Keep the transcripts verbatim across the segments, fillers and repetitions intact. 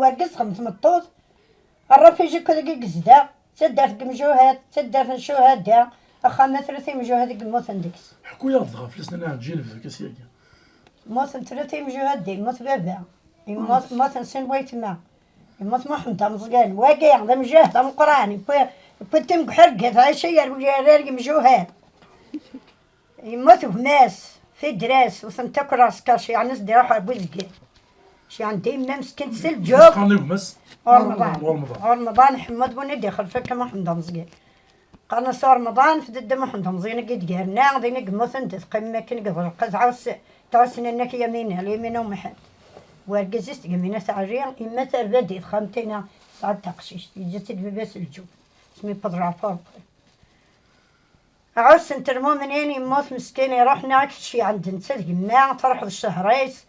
Wergez txem tmeṭṭut, rrafijiku deg i yezdeɣ, d taddart n yimjuhad, d taddart n ccuhada, axxam-a tlata imjuhad i yemmuten deg-s. Ḥku-yaɣ-d dɣa fell-as, nnan Ɛeǧǧil bdek-as yagi. Mmuten tlata imjuhad, yemmut baba, yemmut, mmuten sin waytma, yemmut Muḥend Ameẓyan, wagi d amjahed ameqqran, yewwi, yewwi-d timgeḥ ar Bgayet, ɛica yerwi yerra ar yimjuhad. Yemmut gma-s, Fidras, wten-t akk lɛesker, ceyyɛen-as-d iruḥ ar Buzgan. Ceyyɛen-d yemma meskint s lǧuf. Qqaren i gma-s? Urmeḍan. Urmeḍan. Urmeḍan, Ḥemmu d win i d-ixelf akka Muḥend Ameẓyan. Qqaren-as Urmeḍan, f dedda Muḥend Ameẓyan i d-yerna, din i yemmuten, d teqqimem akken deg Ḍelqa, tɛuss, tɛuss nanna-k Yamina, Yamina Umḥend. Wergaz-is d Yamina Teɛri, yemma terba-d i texxamt-ina, tesɛa-d taqcict, yeǧǧa-tt-id baba-s lǧuf. Asmi yewweḍ leɛfur. Ɛussen-t lmumnin, yemmut meskin, iruḥ nniɣ-ak tceyyɛen-d netta d yemma, truḥ d ccehṛ-is.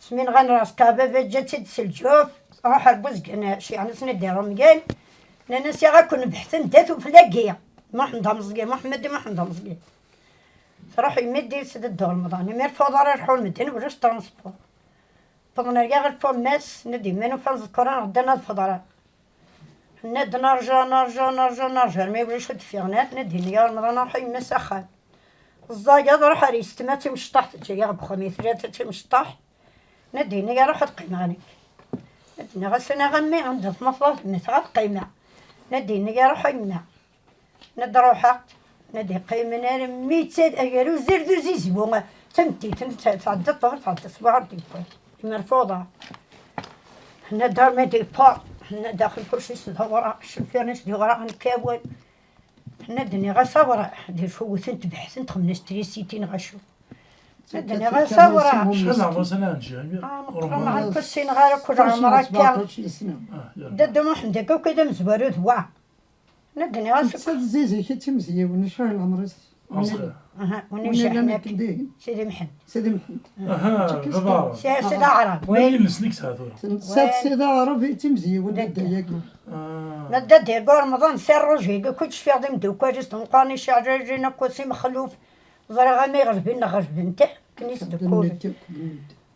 Asmi nɣan lɛesker baba, ǧǧa-tt-id s lǧuf, truḥ ar Buzgan, ceyyɛen-asen-id irumyen. Nnan-as, yaɣ-aken beḥten dat uflagi. Muḥend Ameẓyan, Muḥemmed i Muḥend Ameẓyan. Truḥ yemma-d yis d Urmeḍan. Imir f uḍar iruḥ medden, ulac transport. Wwḍen ar yaɣ ar Pumas, nnan-d yemma, nufa aẓekkuran ɣeddan ad feḍren. Tenna-d nerǧa, nerǧa, nerǧa, nerǧa, armi ulac ur d-ffiɣen ara, tenna-d yenna-yaɣ Remḍan ruḥ a yemma s axxam. Ẓẓayeḍ, ruḥ ar yessetma timecṭaḥt, teǧǧa-yaɣ deg uxxam i tlata timecṭaḥt. Tenna-d yenna-yaɣ ruḥ ad qqimeɣ nekk. Ad d-nniɣ-as anaɣ a mmi, anda tmafḍeḍ, mmteɣ ad qqimeɣ. Tenna-d yenna-yaɣ ruḥ a yemma. Ad d-ruḥeɣ, ad d-iqqimen armi d agar uzir d uzizibu, d tameddit, tɛedda ṭṭuhur, tɛedda ṣṣbeḥ, ur d-yewwi. Imerfuḍa. Ḥna d armi d-yeffeɣ, ḥna daxel kulci s d awraɣ, ccufir-is d iwraɣ n kawal. Ḥna d-nniɣ-as awraɣ, d ifewten tebḥten, xemnes trisiti neɣ acu. D-nniɣ-as awraɣ. Acḥal n ɛmer-is a Ɛeǧǧi? Ah, meqqren, ur ssineɣ ara, kul ɛmer akka. Dadda Muḥend akka akk d amezwaru d wa. Netta d zik i d timezyiwin, acḥal n ɛmer-is? Aha, win ijaḥen akken dihin. Sidi Mḥend. Sidi Mḥend. Aha, baba Ɛrab. Sidi Ɛrab. Win yelsen i yesɛa tura. Netta d Sidi Ɛrab i d timezyiwin n dadda-yagi. Dadda-yagi Remḍan, Si Ṛṛuj-agi, kull cfiɣ d imeddukal-is d umeqqran iceɛrarjen akk, Si Mexluf. Ẓriɣ ama iɣelben neɣ ɣelben-t, akken i sdukkulen.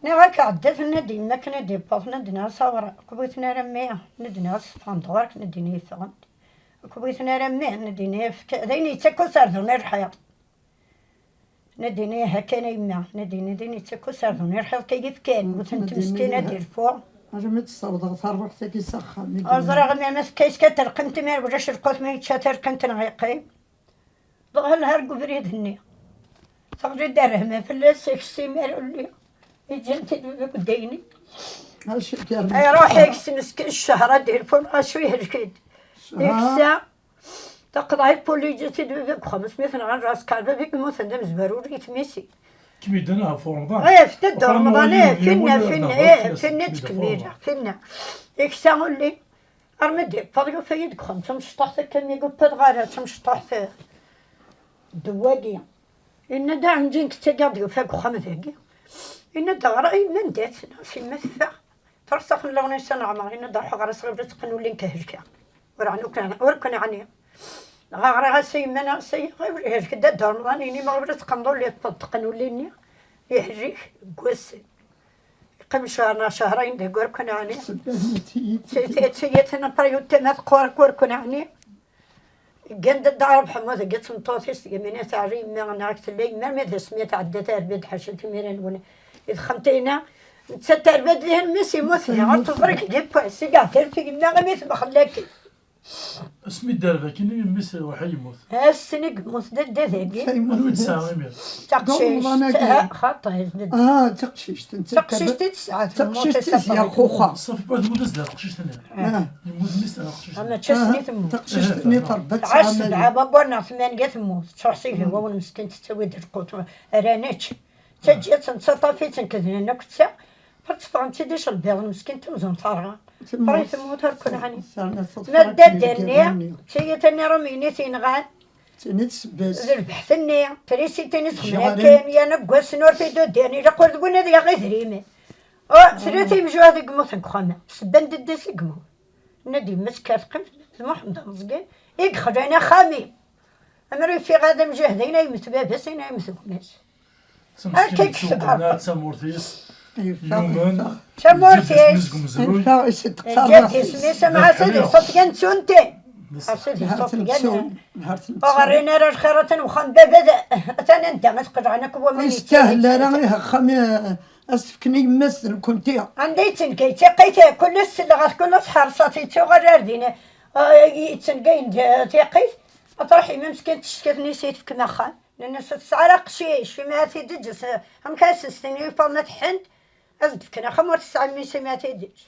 Nniɣ-ak ɛeddat, nna-d yemma akken i d-yewweḍ, nna-d nniɣ-as awraɣ, ur k-wwiten ara mmi, nna-d nniɣ-as ffɣen-d ɣur-k, nna-d ini yeffɣen-d. Ur k-wwiten ara mmi, nna-d ini yefka, d ayen yettak userdun i lḥiḍ. Nna-d ini aha kan a yemma, nna-d ini d ayen yettak userdun i lḥiḍ kan yefkan, wwten-t meskin ad d-irfu. Armi d-ssawḍeɣ tarwiḥt-agi s axxam. Ur ẓriɣ ma, ma tekka-yas kan terqimt, ma ulac lqut, ma yečča terqimt neɣ yeqqim. Dɣa lhar deg ubrid-nni. Teɣli-d rrehma fell-as, ikes imar ulli. Yeǧǧa-t-id baba deg udayni. Iruḥ ikes meskin ccehr ad d-irfu, acu ihlek-d. Iksa, taqeḍɛit puli, yeǧǧa-t-id baba deg uxxam, asmi t-nɣan lɛesker, baba yemmuten d amezwaru ur yetmisi. Kem-id-ana ɣef Remḍan. Eh, f tedda Remḍan, eh, finna, finna, eh, finna ttkemmileɣ, finna. Iksa ulli. Armi d-yewweḍ yufa-yi deg uxxam, d tamecṭuḥt akka mi yewweḍ ɣer tamecṭuḥt, eh, d wagi. Yenna-d, "Ah, Ɛeǧǧi, nekk ttagiɣ d-yufa deg uxxam dagi." Yenna-d, "Ɣer yemma anda-tt?" Nniɣ-as, "Yemma teffeɣ. Truḥ s axxam n Lɣnisa n Ɛmer." Yenna-d, "Ruḥ ɣer-as, ɣiwel ad teqqen ulli-nnek helkeɣ. Ur ɛni-, ur ken-, ur ken-ɛni." Dɣa ɣriɣ-as i yemma, nniɣ-as, "Ay, ɣiwel helk-d a Dda Remḍan, ini ma ɣiwel ad teqqneḍ ulli, teṭṭeḍ teqqen ulli-nni, ihellik deg wass." Yeqqim cehṛ neɣ cehṛayen deg urkun ɛni. Tiyita n apryut tama teqqur deg urkun ɛni. Ggan-d Dda Ɛrab Ḥemmu deg tmeṭṭut-is, Yamina Teɛri, yemma neɣ tella yemma, armi d asmi tɛedda terba-d ḥaca timira-nwen. I texxamt-ina, nettat terba-d dihin, mmi-s yemmut, ur teẓri deg yiwwas, i iɛeddan fi yemma, imi temxell akken. Asmi d-terba akken, mmi-s iruḥ yemmut. Ass-nni i yemmut dadda dagi. Anwa i tesɛa imir? D taqcict. Ah, xaṭi, d-, ah, d taqcict. D taqcict i tesɛa, taqcict i tesɛa. Ṣafi, ma temmut-as-d teqcict-nni. Ah. Yemmut mmi-s neɣ taqcict-nni? Ah, mačči ass-nni temmut. Taqcict-nni terba tesɛa. Tɛac sebɛa waggur neɣ tmanya temmut. Truḥ s igiwawen meskin tettawi-d lqut. Ara nečč. Ttaǧǧa-tt, nettaṭṭaf-itt, nekk d nenna akk tta. Ffɣent-tt-id icelbiḍen, meskint amzun terɣa. Temmut. Ffɣet temmut, ur ken-ɛni. Ma d dadda-nni, d tiyita-nni Rumyinit yenɣan. D lbeḥt-nni, trisiti-nni txemla kan, yerna deg wass-nni ur t-id-udyan, ilaq ur d win ad yaɣ idrimen. Oh, tlata imjuhad i yemmuten deg uxxam-a, sebba n dadda-s i yemmut. Tenna-d yemma-s kker teqqim d Muḥend Ameẓyan i yexlan axxam-im. Amer yeffiɣ ad amjahd, ayen ay yemmet baba-s, ayen ay yemmet gma-s. Akka i yekcem. Tamurt-is. Yeffeɣ, yeffeɣ. Tamurt-is. Yeffeɣ, iseddeq. Ǧǧet isem-is, mɛas ad iṣuṭ kan ttunti. Mɛas ad iṣuṭ kan. Ur ɣrin ara lxirat n uxxam baba, atan anda i tqelɛen akk waman. Ur yestahel ara, ih, axxam, eh, ad s-t-fken i yemma-s d nekkenti. Anda yettenga tiqqit, kul ass selleɣ-as, kul ass ḥerṣeɣ-t, yettuɣal ar din. Ah, yettenga-yen-d, eh, tiqqit, ad truḥ yemma meskint tecka-ten-is i tefkem axxam. Nnan-as ur tesɛi ara aqcic, imi ad t-id-teǧǧes, amek ad s-tini i Faḍma tḥent, ad s-d-fken axxam ur tesɛi mmi-s imi ad t-id-teǧǧ.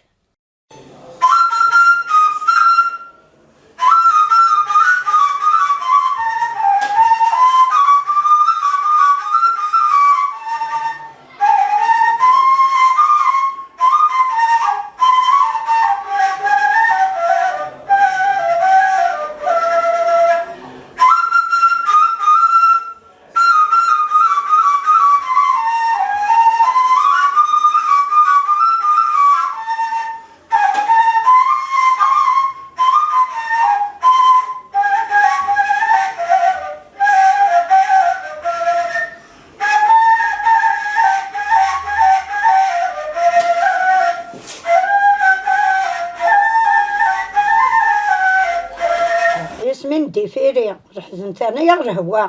Isem-in Difiri, reḥzen-ten-aɣ lehwa.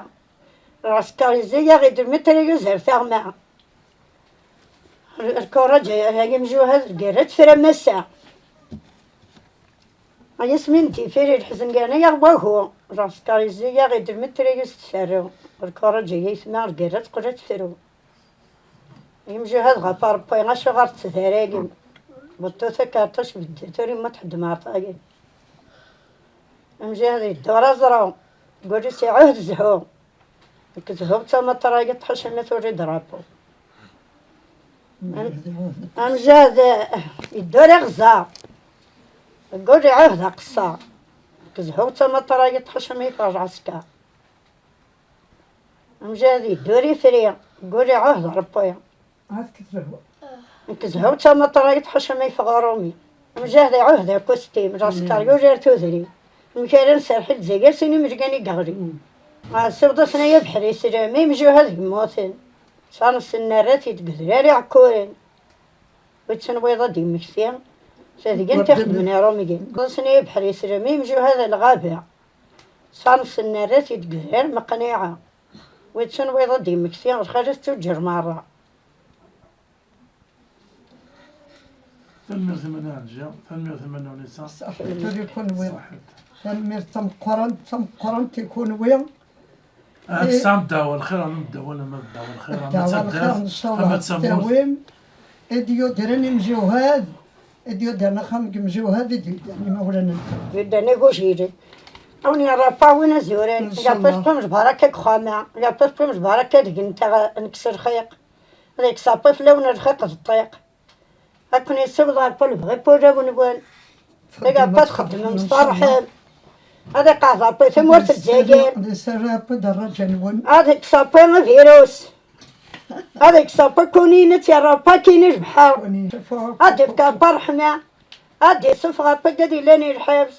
Lɛesker izzi-yaɣ-id lmitri yuzer tiɣma. Lkuraǧ ay imjuhad, lgerra tefra massa. Ay asmi n tifiri, leḥzen yerna-yaɣ wagu. Lɛesker izzi-yaɣ-id lmitri yus-tferru. Lkuraǧ ay aytma, lgerra teqqel ad tefru. Imjuhad ɣef Ṛebbi, acuɣer tettdaragem? Beṭṭu takerṭac beddet, ur yemmut ḥedd meɛṭayen. Amjuhad yeddu ɣer aẓru, gul-is iɛuhd zhu. Deg zhu d tamaṭra yeṭṭeḥ acimi turi drapeau. Am-, amjad, eh, yeddu ar iɣẓer. Gul iɛuhd aqeṣṣer. Deg zhu d tamaṭra yeṭṭeḥ acimi yeffeɣ lɛesker. Amjad yeddu ar ifri. Gul iɛuhd Ṛebbi. Nekk zhu d tamaṭra yeṭṭeḥ acimi yeffeɣ uṛumi. Amjad iɛuhd akustim, lɛesker yuli ar tudrin. Amek ara nserreḥ i Lezzayer sin imelgan i yeɣlin? Ɛessiɣ-d asen ay abeḥri s lami, imjuhad yemmuten. Ṣṣan-nsen nerra-t-id deg udrar iɛekkuren. Wi ttenwiḍ ad d-yemmekti, tadgen tixedmen irumyen. Asen ay abeḥri s lami, imjuhad a lɣaba. Ṣṣan-nsen nerra-t-id deg udrar meqniɛa. Wi ttenwiḍ ad d-yemmekti, lxalat tuǧǧal merra. Tanemmirt a Manna Ɛelǧa, tanemmirt a Manna Unisa. Ṣaḥit i kunwi. Ṣaḥit. Tanemmirt tameqqrant, tameqqrant i kunwi. Ahat tesɛam ddeɛwa lxir, ama ddeɛwa, ama ddeɛwa lxir, ama d taddart, ama d tamurt. Tawim, i d-yudren imjuhad, i d-yudren axxam deg imjuhad, i d-yudren imawlan-nsen. Yudren igujilen. Awen yerra Ṛebbi win azuran. Ncallah. Yerra Ṛebbi lbaraka deg uxxam-a, yerra Ṛebbi lbaraka deg-nteɣ, nekkes lxiq. Ad yekkes Ṛebbi fell-awen lxiq d ṭṭiq. Ad ken-yessiweḍ ɣer lebɣi n wulawen-nwen. Ad Ṛebbi txeddmem tferḥem. Ad iqeɛɛed Ṛebbi tamurt n Lezzayer. Ad iserr Ṛebbi dderraǧa-nwen. Ad yekkes Ṛebbi avirus. Ad yekkes Ṛebbi akk ayen i tt-yerra Ṛebbi akin i lebḥer. Ad d-ifk Ṛebbi ṛṛeḥma. Ad d-isuffeɣ Ṛebbi ad yellan i lḥebs.